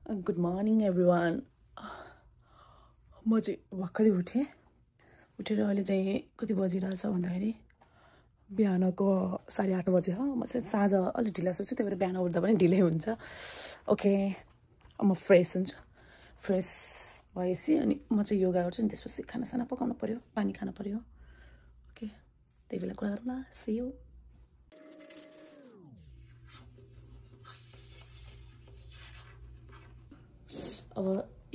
Good morning everyone. म चाहिँ भर्खरै उठेर अहिले चाहिँ कति बजिरहेछ भन्दाखेरि बिहानको 8:30 बजे हो. म चाहिँ साँझ अलि ढिला सुत्छु, त्यही भएर बिहान उठ्दा पनि ढिलै हुन्छ. ओके, म फ्रेस हुन्छु. फ्रेस भएपछि अनि म चाहिँ योगा गर्छु, अनि त्यसपछि खानासाना पकाउनु पर्यो, पानी खानु पर्यो. ओके, त्यही बेला कुरा गरौँला. See you. अब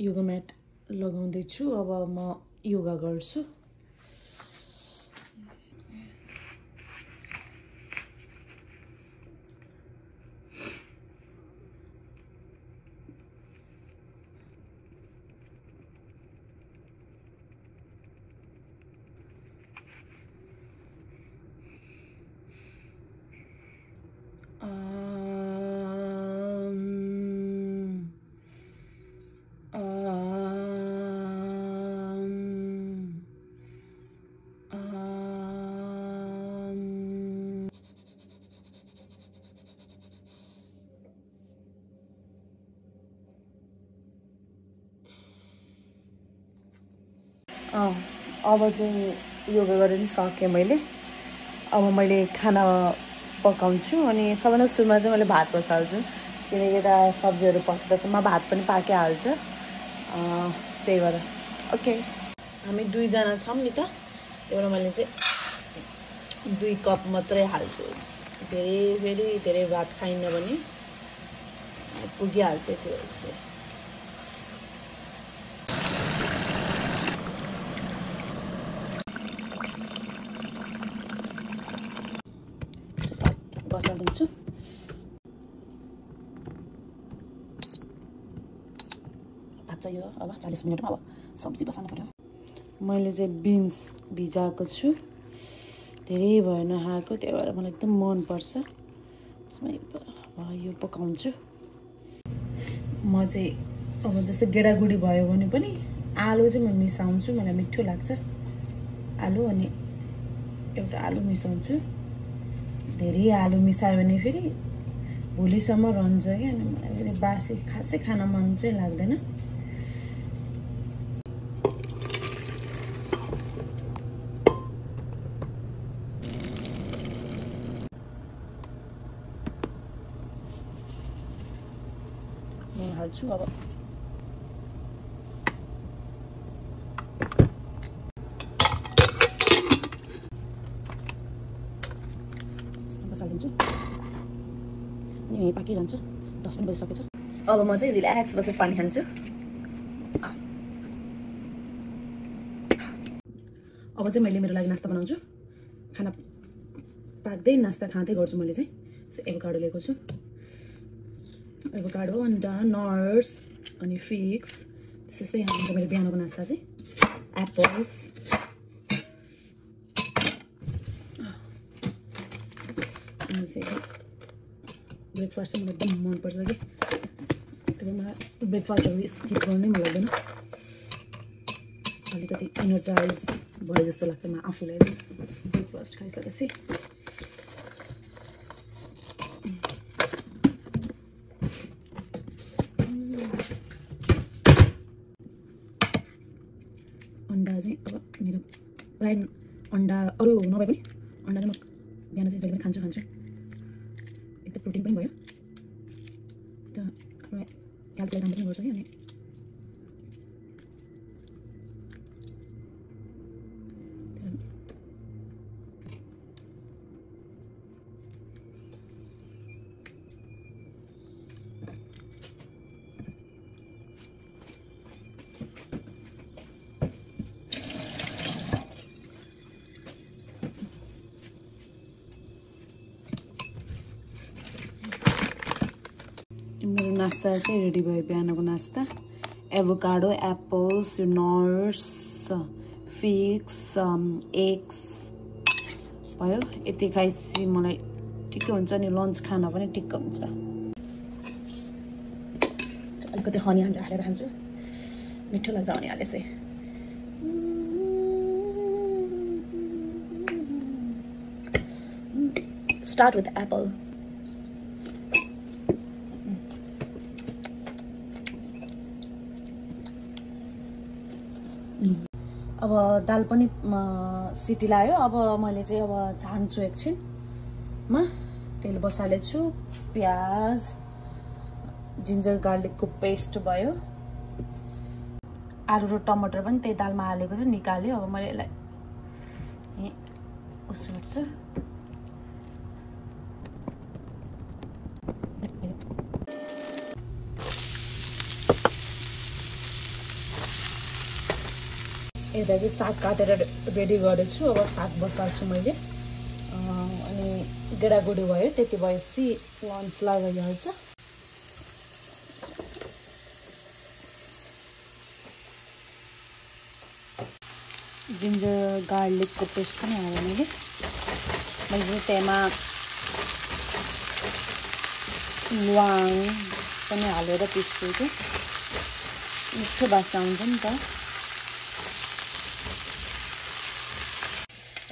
योगा म्याट लगाउँदैछु. अब म योगा गर्छु. अब चाहिँ योगा गरेर सकेँ मैले. अब मैले खाना पकाउँछु अनि सबैभन्दा सुरुमा चाहिँ मैले भात बसाल्छु, किनकि यता सब्जीहरू पक्दैसम्म भात पनि पाकिहाल्छ. त्यही भएर ओके, हामी 2 जना छौँ नि त, त्यही भएर मैले चाहिँ 2 कप मात्रै हाल्छु. धेरै भात खाइन्न भने पुगिहाल्छ त्यो. बसालिदिन्छु. भात चाहियो अब 40 मिनटमा. अब सब्जी बसाल्नु पर्यो. मैले चाहिँ बिन्स भिजाएको छु, धेरै भयो नखाएको, त्यही भएर मलाई एकदम मनपर्छ. यो पकाउँछु. म चाहिँ अब जस्तै गेडागुडी भयो भने पनि आलु चाहिँ म मिसाउँछु, मलाई मिठो लाग्छ आलु. अनि एउटा आलु मिसाउँछु. धेरै आलु मिसायो भने फेरि भोलिसम्म रहन्छ क्या, अनि मलाई फेरि बासी खासै खान मन चाहिँ लाग्दैन. म हाल्छु अब. बसालिदिन्छु अनि यहीँ पाकिरहन्छ. 10 पनि बजिसकेछ. अब म चाहिँ रिल्याक्स बसेर पानी खान्छु. अब चाहिँ मैले मेरो लागि नास्ता बनाउँछु. खाना पाक्दै नास्ता खाँदै गर्छु. मैले चाहिँ एभोकाडो लिएको छु. एभोकाडो, अन्डा, नट्स अनि फिग्स, त्यस्तै खान्छ मेरो बिहानको नास्ता चाहिँ. एप्पल्स, ब्रेकफास्ट चाहिँ मलाई एकदम मनपर्छ कि, त्यही मलाई ब्रेकफास्टहरू स्किप गर्नै मन लाग्दैन. अलिकति इनर्जाइज भयो जस्तो लाग्छ म आफूलाई ब्रेकफास्ट खाइसकेपछि. अन्डा चाहिँ अब मेरो प्राय अन्डा अरू नभए पनि अन्डा चाहिँ म बिहान चाहिँ जहिले पनि खान्छु. एक त प्रोटिन पनि भयो, त आफ्नो हेल्थलाई राम्रो पनि गर्छ कि. अनि मेरो नास्ता चाहिँ रेडी भयो. बिहानको नास्ता avocado, apples, nuts, figs, eggs भयो. यति खाएपछि मलाई ठिकै हुन्छ. नि लन्च खाना पनि ठिक्क हुन्छ. अलिकति हनी हालेर खान्छु, मिठो लाग्छ हनी हालेपछि. Start with apple. अब दाल पनि सिटी लाग्यो। अब मैले चाहिँ अब छान्छु एकछिनमा। तेल बसालेछु। प्याज जिन्जर गार्लिकको पेस्ट भयो। आलु र टमाटर पनि त्यही दालमा हालेको थियो, निकाल्यो। अब मैले यसलाई उसो गर्छु। यता चाहिँ साग काटेर रेडी गरेछु। अब साग बसाल्छु मैले। अनि गेडागुडी भयो। त्यति भएपछि लन्च लगाइहाल्छ। जिन्जर गार्लिकको पेस्ट पनि हालेँ मैले त्यसमा ल्वाङ पनि हालेर पिस्छु कि मिठो बास्ना हुन्छ नि त।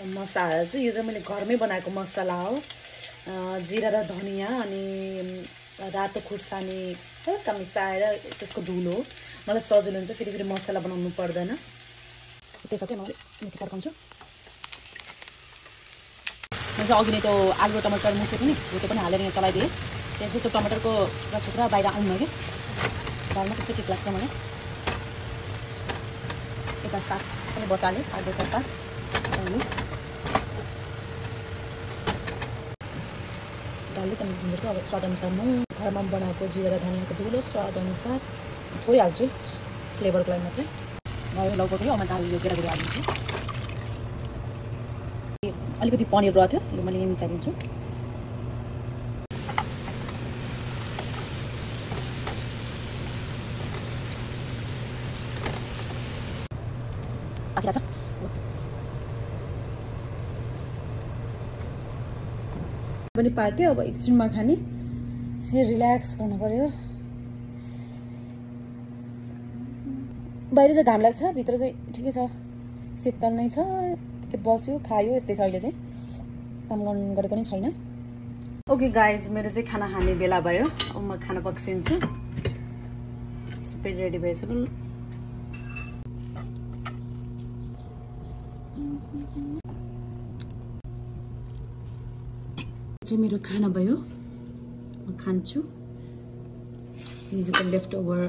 मसला हाल्छु। यो चाहिँ मैले घरमै बनाएको मसला हो। जिरा र धनियाँ अनि रातो खुर्सानी हल्का मिसाएर त्यसको धुलो हो। मलाई सजिलो हुन्छ, फेरि मसला बनाउनु पर्दैन। त्यसपछि म मेथी तर्काउँछु। मैले चाहिँ अघि नै त्यो आलु र टमाटर मुसेको नि त्यो पनि हालेर यहाँ चलाइदिएँ। त्यसपछि त्यो टमाटरको छुक्रा बाहिर आउनु कि दालमा त्यस्तो ठिक लाग्छ मलाई। यता साग पनि बसालेँ। आलुको साग डाल्दै टमाटर जिन्जरको अब स्वादअनुसार म घरमा बनाएको जिरा र धनियाँको धुलो स्वादअनुसार थोरै हाल्छु, फ्लेभरको लागि मात्रै। भयो लगभग यो दाल यो गेडागुडी हालिदिन्छु। अलिकति पनिर रहेको थियो, यो मैले यहाँ मिसाइदिन्छु। पाकिरहेछ पनि पाक्यो। अब एकछिनमा खाने। रिल्याक्स गर्नु पर्यो। बाहिर चाहिँ घाम लाग्छ, भित्र चाहिँ ठिकै छ, शीतल नै छ। बस्यो खायो यस्तै छ। अहिले चाहिँ काम गरेको नै छैन। ओके गाइज, मेरो चाहिँ खाना खाने बेला भयो। अब म खाना पक्सिन्छु। सबै रेडी भइसक्यो। चाहिँ मेरो खाना भयो, म खान्छु। हिजोको लेफ्ट ओभर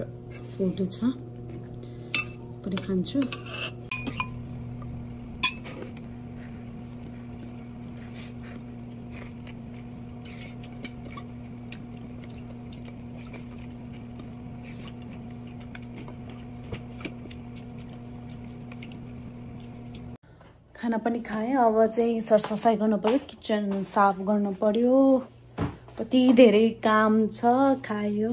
फोटो छ, पनि खान्छु। खाना पनि खाएँ। अब चाहिँ सरसफाइ गर्नु पर्यो, किचन साफ गर्नु पर्यो। कति धेरै काम छ। खायो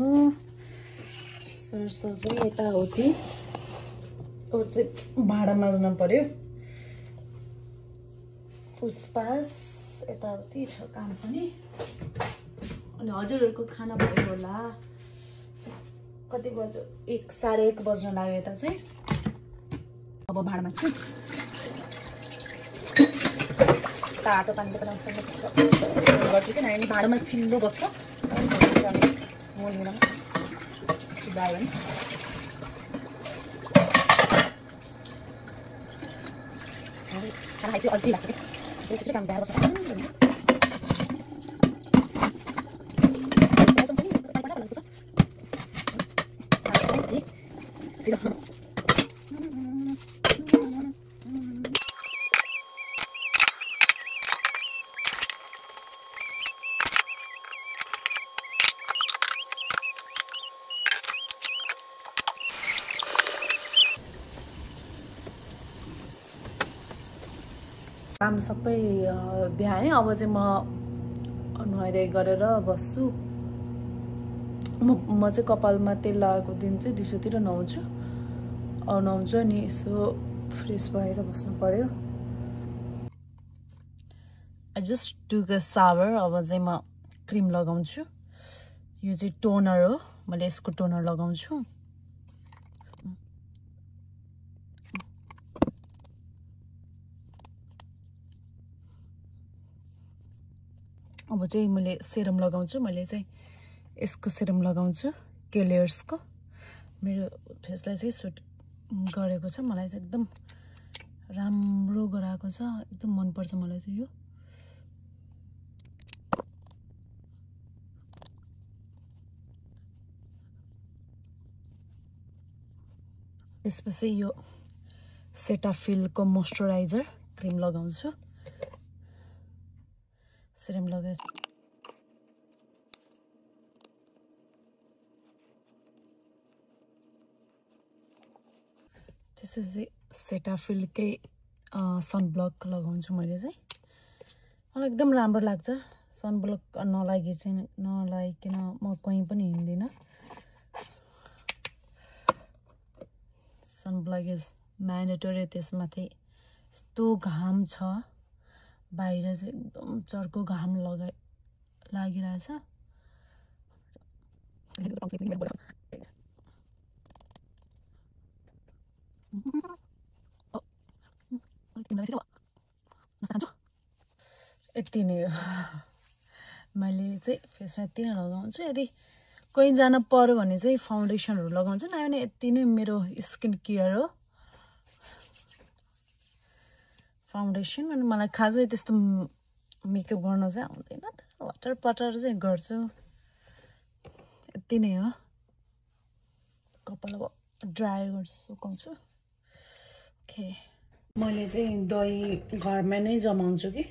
सरसफाइ यताउति। अब चाहिँ भाँडा माझ्नु पर्यो, पुसपास यताउति छ काम पनि। अनि हजुरहरूको खाना भयो होला। कति बज्यो? 1 साढे 1 बज्न लाग्यो यता चाहिँ। अब भाँडा माझ्छु। तातो पानीले बनाउँछु गर्छु कि नभए भाँडामा चिल्लो बस्छ। मोल्नुमा सिधायो भने खाना खाइसक्यो अल्छी लाग्छ कि त्यसरी काम भएर बस्छ। काम सबै भ्याएँ। अब चाहिँ म नुहाइधुवाइ गरेर बस्छु। म चाहिँ कपालमा तेल लगाएको दिन चाहिँ दिउँसोतिर नुहाउँछु। नुहाउँछु अनि यसो फ्रेस भएर बस्नु पर्यो। आई जस्ट टुक अ सावर। अब चाहिँ म क्रिम लगाउँछु। यो चाहिँ टोनर हो, मैले यसको टोनर लगाउँछु। अब चाहिँ मैले सेरम लगाउँछु। मैले चाहिँ यसको सेरम लगाउँछु, केलेयर्सको। मेरो फेसलाई चाहिँ सुट गरेको छ। मलाई चाहिँ एकदम राम्रो गराएको छ एकदम मन पर्छ मलाई चाहिँ यो त्यसपछि यो सेटाफिलको मोइस्चराइजर क्रिम लगाउँछु सिरम लगाए त्यसपछि सेटाफिलकै सनब्लक लगाउँछु मैले चाहिँ मलाई एकदम राम्रो लाग्छ सनब्लक नलागिकन म कहीँ पनि हिँड्दिनँ सनब्लक इज म्यान्डेटरी त्यसमाथि यस्तो घाम छ बाहिर चाहिँ एकदम चर्को घाम लागिरहेछ यति नै हो मैले चाहिँ फेसमा यति नै लगाउँछु यदि कहीँ जान पर्यो भने चाहिँ फाउन्डेसनहरू लगाउँछु नभए भने यति नै मेरो स्किन केयर हो फाउन्डेसन अनि मलाई खासै त्यस्तो मेकअप गर्न चाहिँ आउँदैन लटर पटर चाहिँ गर्छु यति नै हो कपाल अब ड्राई गर्छु सुकाउँछु ओके मैले चाहिँ दही घरमा नै जमाउँछु कि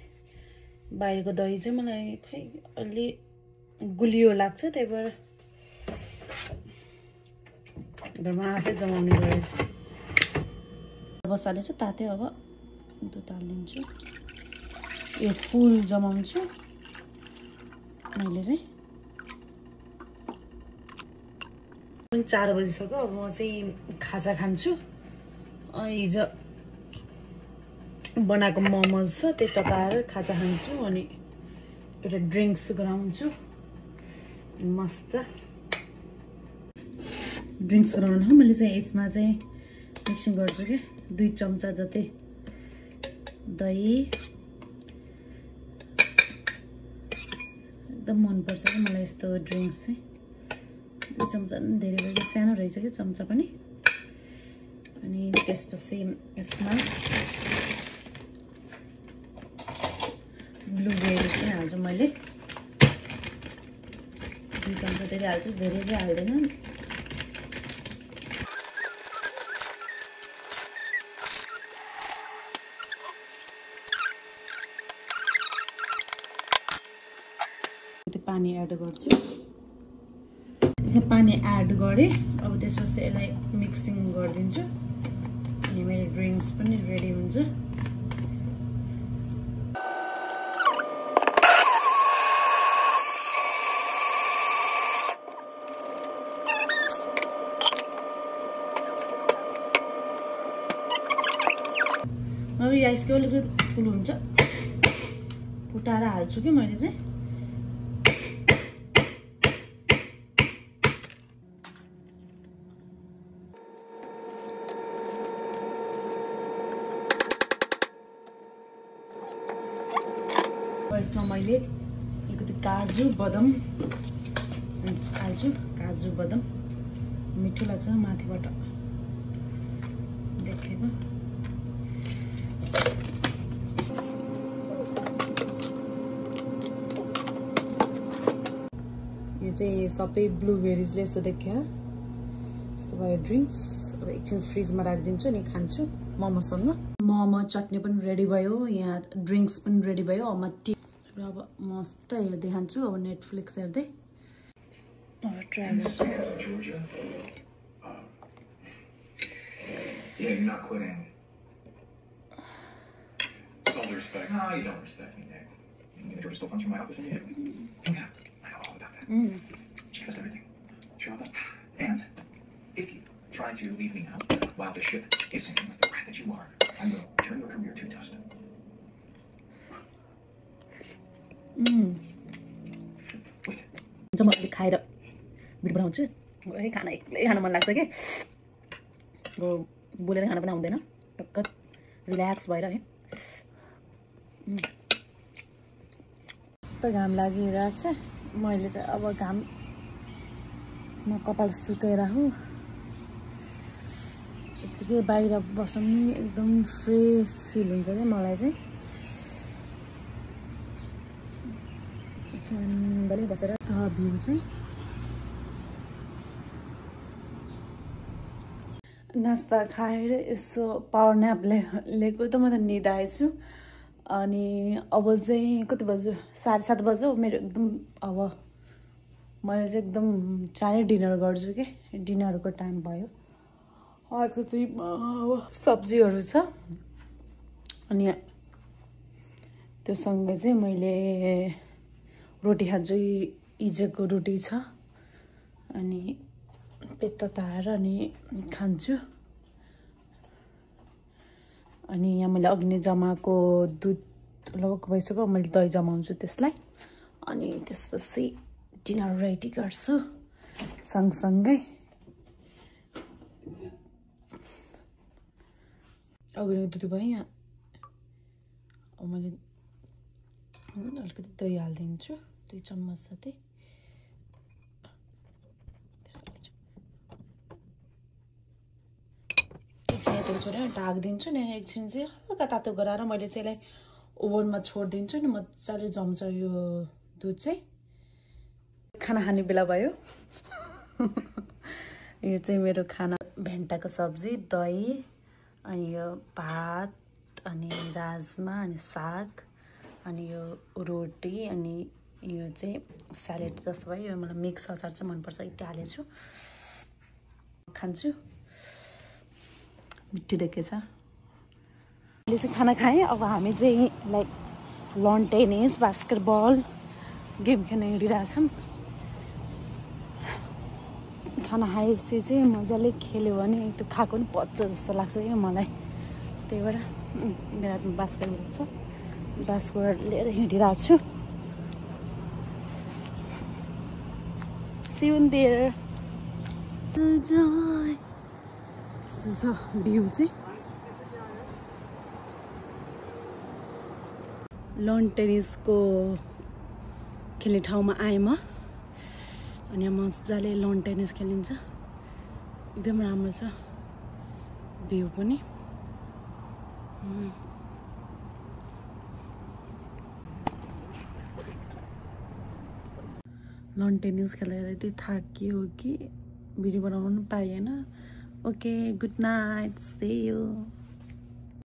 बाहिरको दही चाहिँ मलाई खै अलि गुलियो लाग्छ त्यही भएर घरमा आफै जमाउने गरेछु बसालेछु तातै अब दुध हालिदिन्छु यो फुल जमाउँछु मैले चाहिँ 4 बजिसक्यो अब म चाहिँ खाजा खान्छु हिजो बनाएको मोमोज छ त्यो तताएर खाजा खान्छु अनि एउटा ड्रिङ्क्स गराउँछु मस्त ड्रिङ्क्स गराउनु मैले चाहिँ यसमा चाहिँ मिक्सिङ गर्छु कि 2 चम्चा जति दही एकदम मनपर्छ कि मलाई यस्तो ड्रिङ्क्स चाहिँ 2 चम्चा धेरै भयो सानो रहेछ कि चम्चा पनि अनि त्यसपछि यसमा ब्लुबेरी चाहिँ हाल्छु मैले 2 चम्चा धेरै हाल्छु धेरै हाल्दैन पानी एड गर्छु पानी एड गरेँ अब त्यसपछि यसलाई मिक्सिङ गरिदिन्छु अनि मेरो ड्रिङ्क्स पनि रेडी हुन्छ अब यो आइसको अलिकति ठुलो हुन्छ फुटाएर हाल्छु कि मैले चाहिँ यसमा मैले अलिकति काजु बदाम हाल्छु काजु बदाम मिठो लाग्छ माथिबाट देखेको यो चाहिँ सबै ब्लुबेरिजले यसो देख्यो यस्तो भयो ड्रिङ्क्स अब एकछिन फ्रिजमा राखिदिन्छु अनि खान्छु मोमोसँग मोमो चटनी पनि रेडी भयो यहाँ ड्रिङ्क्स पनि रेडी भयो अब टी र अब मस्त हेर्दै खान्छु अब नेटफ्लिक्स हेर्दै ट्राई गर्छु Yeah, you're not quitting. With all due respect. No, you don't respect me, Nick. You mean Georgia still funds from my office and you? Yeah, I know all about that. She does everything. Sure about that? And if you try to leave me out while the ship is sinking like the rat that you are, I will turn your career to dust. Wait. जब मैले खाएर video बनाउँछु खाना एक्लै खान मन लाग्छ कि अब बोलेर खाना पनि आउँदैन टक्क रिल्याक्स भएर है घाम लागिरहेको छ मैले चाहिँ अब घाममा कपाल सुकाइराखु यतिकै बाहिर बस्नु पनि एकदम फ्रेस फिल हुन्छ क्या मलाई चाहिँ मजाले बसेर त भ्यू चाहिँ नास्ता खाएर यसो पावर न्याप लिएको त म त निद आएछु अनि अब चाहिँ कति बज्यो 7:30 बज्यो मेरो एकदम अब मैले चाहिँ एकदम चाँडै डिनर गर्छु के डिनरको टाइम भयो आज चाहिँ सब्जीहरू छ अनि त्यो सँगै चाहिँ मैले रोटी खान्छु इजेको रोटी छ अनि पेट तताएर अनि खान्छु अनि यहाँ मैले अघि नै जमाएको दुध लगेको भइसक्यो मैले दही जमाउँछु त्यसलाई अनि त्यसपछि डिनर रेडी गर्छु सँगसँगै अघि नै दुध भयो यहाँ अब मैले अलिकति दही हालिदिन्छु 2 चम्मच जति एकछिन यता छोडेर ढाकिदिन्छु नि एकछिन चाहिँ हल्का तातो गराएर मैले चाहिँ यसलाई ओभनमा छोडिदिन्छु नि मजाले जम्छ यो दुध चाहिँ खाना खाने बेला भयो यो चाहिँ मेरो खाना भेन्टाको सब्जी दही अनि यो भात अनि राजमा अनि साग अनि यो रोटी अनि यो चाहिँ स्यालेड जस्तो भयो यो मलाई मिक्स अचार चाहिँ मनपर्छ यति हालेछु खान्छु मिठी देखेछ अहिले चाहिँ खाना खाएँ अब हामी चाहिँ like lawn tennis basketball game खेल्न हिँडिरहेछौँ खाना खाएपछि चाहिँ मजाले खेल्यो भने त्यो खाएको पनि पच्छ जस्तो लाग्छ क्या मलाई त्यही भएर मेरो हातमा बास्केटबल छ बास्केटबल लिएर हिँडिरहेको छु See you in there. यस्तो छ भ्यू चाहिँ लन टेनिसको खेल्ने ठाउँमा आएँ म अनि यहाँ मजाले लन टेनिस खेलिन्छ एकदम राम्रो छ भ्यू पनि लन टेनिस खेलेर यति थाकियो कि भिडियो बनाउनु पनि पाइएन okay good night see you